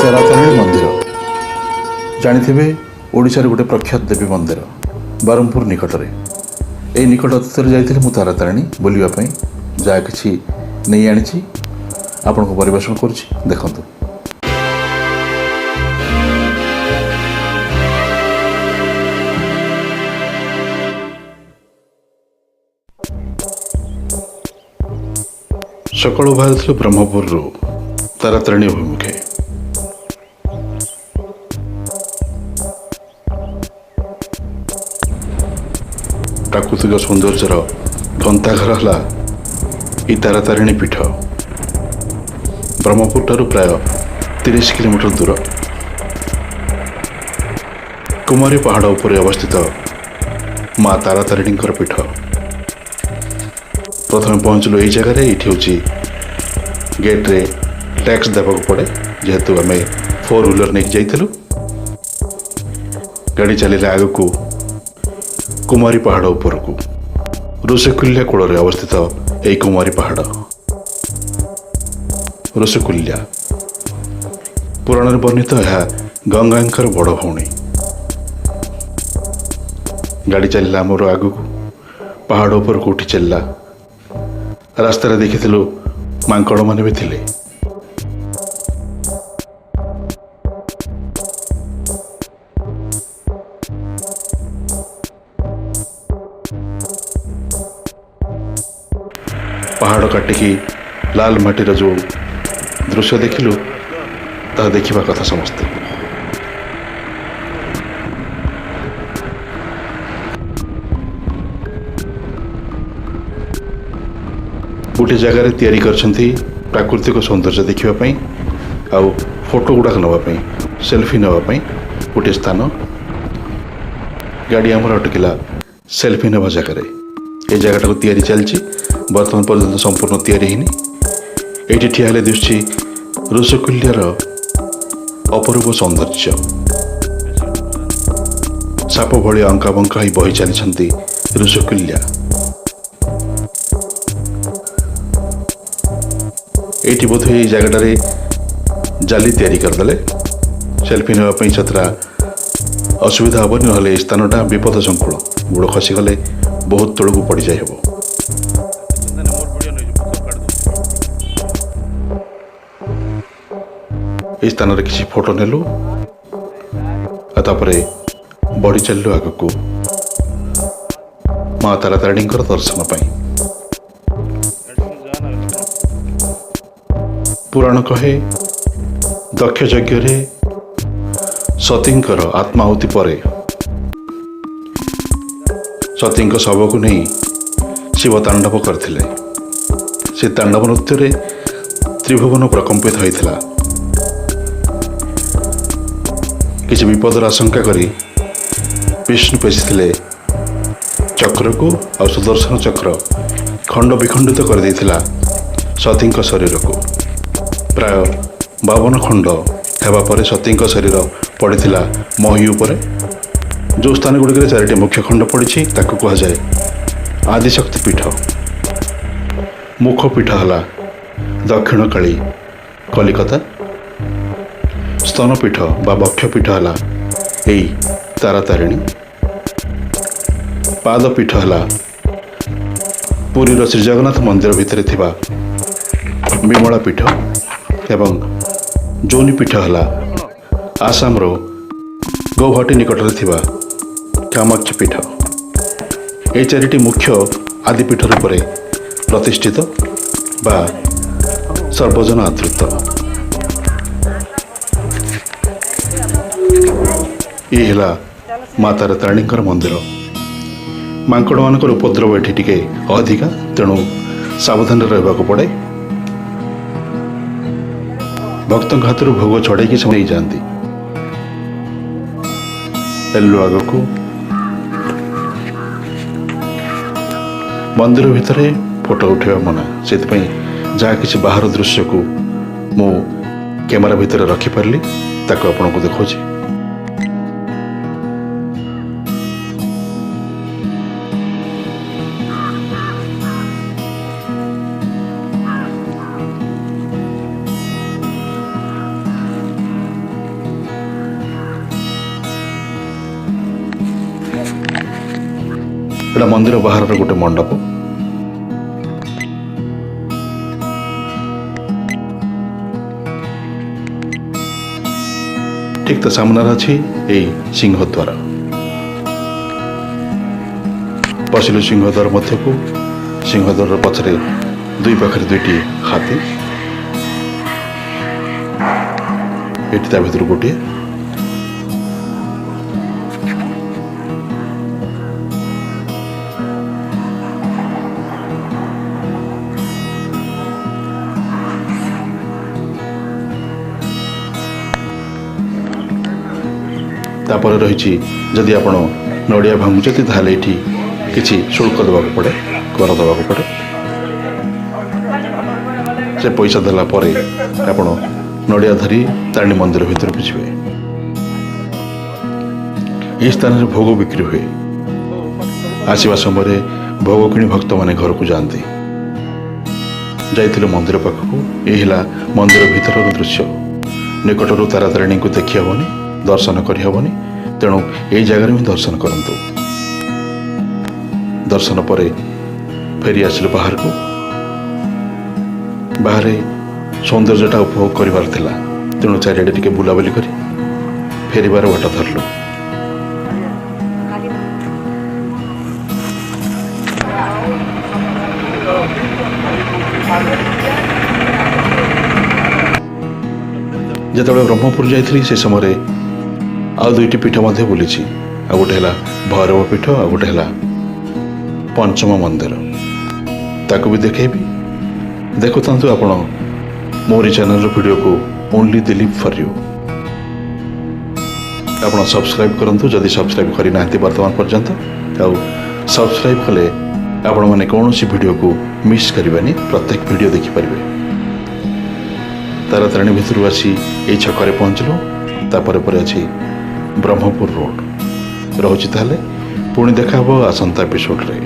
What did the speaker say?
ତାରାତାରିଣୀ ମନ୍ଦିର ଜାଣିଥିବେ, ଓଡ଼ିଶାର ଗୋଟେ ପ୍ରଖ୍ୟାତ ଦେବୀ ମନ୍ଦିର ବ୍ରହ୍ମପୁର ନିକଟରେ। ଏଇ ନିକଟ ଅତୀତରେ ଯାଇଥିଲି ମୁଁ ତାରାତାରିଣୀ ବୁଲିବା ପାଇଁ। ଯାହା କିଛି ନେଇ ଆଣିଛି ଆପଣଙ୍କୁ ପରିବେଷଣ କରୁଛି, ଦେଖନ୍ତୁ। ସକାଳୁ ବାହାରିଥିଲୁ ବ୍ରହ୍ମପୁରରୁ ତାରାତାରିଣୀ ଅଭିମୁଖେ। ପ୍ରାକୃତିକ ସୌନ୍ଦର୍ଯ୍ୟର ଗନ୍ତାଘର ହେଲା ଏଇ ତାରାତାରିଣୀ ପୀଠ। ବ୍ରହ୍ମପୁର ଠାରୁ ପ୍ରାୟ 30 କିଲୋମିଟର ଦୂର କୁମାରୀ ପାହାଡ଼ ଉପରେ ଅବସ୍ଥିତ ମା ତାରାତାରିଣୀଙ୍କର ପୀଠ। ପ୍ରଥମେ ପହଞ୍ଚିଲୁ ଏଇ ଜାଗାରେ। ଏଇଠି ହେଉଛି ଗେଟ୍ରେ ଟ୍ୟାକ୍ସ ଦେବାକୁ ପଡ଼େ, ଯେହେତୁ ଆମେ ଫୋର୍ ହ୍ୱିଲର ନେଇକି ଯାଇଥିଲୁ। ଗାଡ଼ି ଚାଲିଲା ଆଗକୁ କୁମାରୀ ପାହାଡ଼ ଉପରକୁ। ଋଷିକୁଲ୍ୟା କୂଳରେ ଅବସ୍ଥିତ ଏହି କୁମାରୀ ପାହାଡ଼। ଋଷିକୁଲ୍ୟା ପୁରାଣରେ ବର୍ଣ୍ଣିତ ଏହା ଗଙ୍ଗାଙ୍କର ବଡ଼ ଭଉଣୀ। ଗାଡ଼ି ଚାଲିଲା ଆମର ଆଗକୁ, ପାହାଡ଼ ଉପରକୁ ଉଠି ଚାଲିଲା। ରାସ୍ତାରେ ଦେଖିଥିଲୁ ମାଙ୍କଡ଼ମାନେ ବି ଥିଲେ। ପାହାଡ଼ କାଟିକି ଲାଲ ମାଟିର ଯେଉଁ ଦୃଶ୍ୟ ଦେଖିଲୁ, ତାହା ଦେଖିବା କଥା ସମସ୍ତେ। ଗୋଟେ ଜାଗାରେ ତିଆରି କରିଛନ୍ତି ପ୍ରାକୃତିକ ସୌନ୍ଦର୍ଯ୍ୟ ଦେଖିବା ପାଇଁ ଆଉ ଫଟୋ ଗୁଡ଼ାକ ନେବା ପାଇଁ, ସେଲ୍ଫି ନେବା ପାଇଁ ଗୋଟିଏ ସ୍ଥାନ। ଗାଡ଼ି ଆମର ଅଟକିଲା ସେଲ୍ଫି ନେବା ଜାଗାରେ। ଏ ଜାଗାଟାକୁ ତିଆରି ଚାଲିଛି, ବର୍ତ୍ତମାନ ପର୍ଯ୍ୟନ୍ତ ସମ୍ପୂର୍ଣ୍ଣ ତିଆରି ହେଇନି। ଏଇଠି ଠିଆ ହେଲେ ଦିଶୁଛି ଋଷିକୁଲ୍ୟାର ଅପରୂପ ସୌନ୍ଦର୍ଯ୍ୟ। ସାପ ଭଳି ଅଙ୍କା ବଙ୍କା ହୋଇ ବହି ଚାଲିଛନ୍ତି ଋଷିକୁଲ୍ୟା। ଏଇଠି ବୋଧହୁଏ ଏଇ ଜାଗାଟାରେ ଜାଲି ତିଆରି କରିଦେଲେ ସେଲ୍ଫି ନେବା ପାଇଁ ସେଥିଟା ଅସୁବିଧା ହେବନି, ନହେଲେ ଏଇ ସ୍ଥାନଟା ବିପଦ ସଂକୁଳ, ଗୋଡ଼ ଖସିଗଲେ ବହୁତ ତଳକୁ ପଡ଼ିଯାଇ ହେବ। ଏଇ ସ୍ଥାନରେ କିଛି ଫଟୋ ନେଲୁ ଆଉ ତାପରେ ବଢ଼ି ଚାଲିଲୁ ଆଗକୁ ମା ତାରାତାରିଣୀଙ୍କର ଦର୍ଶନ ପାଇଁ। ପୁରାଣ କହେ ଦକ୍ଷ ଯଜ୍ଞରେ ସତୀଙ୍କର ଆତ୍ମାହୁତି ପରେ ସତୀଙ୍କ ଶବକୁ ନେଇ ଶିବ ତାଣ୍ଡବ କରିଥିଲେ। ସେ ତାଣ୍ଡବ ନୃତ୍ୟରେ ତ୍ରିଭୁବନ ପ୍ରକମ୍ପିତ ହୋଇଥିଲା। କିଛି ବିପଦର ଆଶଙ୍କା କରି ବିଷ୍ଣୁ ପେଶିଥିଲେ ଚକ୍ରକୁ, ଆଉ ସୁଦର୍ଶନ ଚକ୍ର ଖଣ୍ଡ ବିଖଣ୍ଡିତ କରିଦେଇଥିଲା ସତୀଙ୍କ ଶରୀରକୁ। ପ୍ରାୟ 52 ଖଣ୍ଡ ହେବା ପରେ ସତୀଙ୍କ ଶରୀର ପଡ଼ିଥିଲା ମହୀ ଉପରେ। ଯେଉଁ ସ୍ଥାନ ଗୁଡ଼ିକରେ ଚାରିଟି ମୁଖ୍ୟ ଖଣ୍ଡ ପଡ଼ିଛି ତାକୁ କୁହାଯାଏ ଆଦିଶକ୍ତି ପୀଠ। ମୁଖ ପୀଠ ହେଲା ଦକ୍ଷିଣକାଳୀ କଲିକତା। ସ୍ତନପୀଠ ବା ବକ୍ଷପୀଠ ହେଲା ଏଇ ତାରାତାରିଣୀ। ପାଦପୀଠ ହେଲା ପୁରୀର ଶ୍ରୀଜଗନ୍ନାଥ ମନ୍ଦିର ଭିତରେ ଥିବା ବିମଳା ପୀଠ, ଏବଂ ଯୋନି ପୀଠ ହେଲା ଆସାମର ଗୌହାଟୀ ନିକଟରେ ଥିବା କାମାକ୍ଷ ପୀଠ। ଏହି ଚାରିଟି ମୁଖ୍ୟ ଆଦିପୀଠ ରୂପରେ ପ୍ରତିଷ୍ଠିତ ବା ସର୍ବଜନ ଆଦୃତ। ଇଏ ହେଲା ମା ତାରାତାରିଣୀଙ୍କର ମନ୍ଦିର। ମାଙ୍କଡ଼ମାନଙ୍କର ଉପଦ୍ରବ ଏଠି ଟିକେ ଅଧିକା, ତେଣୁ ସାବଧାନରେ ରହିବାକୁ ପଡ଼େ। ଭକ୍ତଙ୍କ ହାତରୁ ଭୋଗ ଛଡ଼େଇକି ସେମାନେ ନେଇଯାଆନ୍ତି। ହେଲୁ ଆଗକୁ। ମନ୍ଦିର ଭିତରେ ଫଟୋ ଉଠାଇବା ମନା, ସେଥିପାଇଁ ଯାହା କିଛି ବାହାର ଦୃଶ୍ୟକୁ ମୁଁ କ୍ୟାମେରା ଭିତରେ ରଖିପାରିଲି ତାକୁ ଆପଣଙ୍କୁ ଦେଖାଉଛି। ଏଇଟା ମନ୍ଦିର ବାହାରର ଗୋଟେ ମଣ୍ଡପ। ଠିକ୍ ତା ସାମ୍ନାରେ ଅଛି ଏଇ ସିଂହଦ୍ୱାର। ପଶିଲୁ ସିଂହଦ୍ୱାର ମଧ୍ୟକୁ। ସିଂହଦ୍ୱାରର ପଛରେ ଦୁଇ ପାଖରେ ଦୁଇଟି ହାତୀ, ଏଠି ତା ଭିତରୁ ଗୋଟିଏ। ତାପରେ ରହିଛି, ଯଦି ଆପଣ ନଡ଼ିଆ ଭାଙ୍ଗୁଛନ୍ତି ତାହେଲେ ଏଇଠି କିଛି ଶୁଳ୍କ ଦେବାକୁ ପଡ଼େ, କର ଦେବାକୁ ପଡ଼େ। ସେ ପଇସା ଦେଲା ପରେ ଆପଣ ନଡ଼ିଆ ଧରି ତାରିଣୀ ମନ୍ଦିର ଭିତରକୁ ଯିବେ। ଏହି ସ୍ଥାନରେ ଭୋଗ ବିକ୍ରି ହୁଏ। ଆସିବା ସମୟରେ ଭୋଗ କିଣି ଭକ୍ତମାନେ ଘରକୁ ଯାଆନ୍ତି। ଯାଇଥିଲୁ ମନ୍ଦିର ପାଖକୁ। ଏହି ହେଲା ମନ୍ଦିର ଭିତରର ଦୃଶ୍ୟ। ନିକଟରୁ ତାରାତାରିଣୀଙ୍କୁ ଦେଖି ହେବନି, ଦର୍ଶନ କରିହେବନି, ତେଣୁ ଏଇ ଜାଗାରେ ହିଁ ଦର୍ଶନ କରନ୍ତୁ। ଦର୍ଶନ ପରେ ଫେରି ଆସିଲୁ ବାହାରକୁ। ବାହାରେ ସୌନ୍ଦର୍ଯ୍ୟଟା ଉପଭୋଗ କରିବାର ଥିଲା, ତେଣୁ ଚାରିଆଡ଼େ ଟିକେ ବୁଲାବୁଲି କରି ଫେରିବାର ବାଟ ଧରିଲୁ। ଯେତେବେଳେ ବ୍ରହ୍ମପୁର ଯାଇଥିଲି ସେ ସମୟରେ ଆଉ ଦୁଇଟି ପୀଠ ମଧ୍ୟ ବୁଲିଛି। ଆଉ ଗୋଟେ ହେଲା ଭୈରବ ପୀଠ, ଆଉ ଗୋଟେ ହେଲା ପଞ୍ଚମ ମନ୍ଦିର। ତାକୁ ବି ଦେଖେଇବି। ଦେଖୁଥାନ୍ତୁ ଆପଣ ମୋରି ଚ୍ୟାନେଲର ଭିଡ଼ିଓକୁ, ଓନ୍ଲି ଦିଲୀପ ଫର୍ you. ଆପଣ ସବସ୍କ୍ରାଇବ୍ କରନ୍ତୁ ଯଦି ସବସ୍କ୍ରାଇବ୍ କରିନାହାନ୍ତି ବର୍ତ୍ତମାନ ପର୍ଯ୍ୟନ୍ତ। ଆଉ ସବସ୍କ୍ରାଇବ୍ କଲେ ଆପଣମାନେ କୌଣସି ଭିଡ଼ିଓକୁ ମିସ୍ କରିବେନି, ପ୍ରତ୍ୟେକ ଭିଡ଼ିଓ ଦେଖିପାରିବେ। ତାରାତାରିଣୀ ଭିତରୁ ଆସି ଏଇ ଛକରେ ପହଞ୍ଚିଲୁ। ତାପରେ ପରେ ଅଛି ବ୍ରହ୍ମପୁର ରୋଡ଼। ରହୁଛି ତାହେଲେ, ପୁଣି ଦେଖା ହେବ ଆସନ୍ତା ଏପିସୋଡ଼ରେ।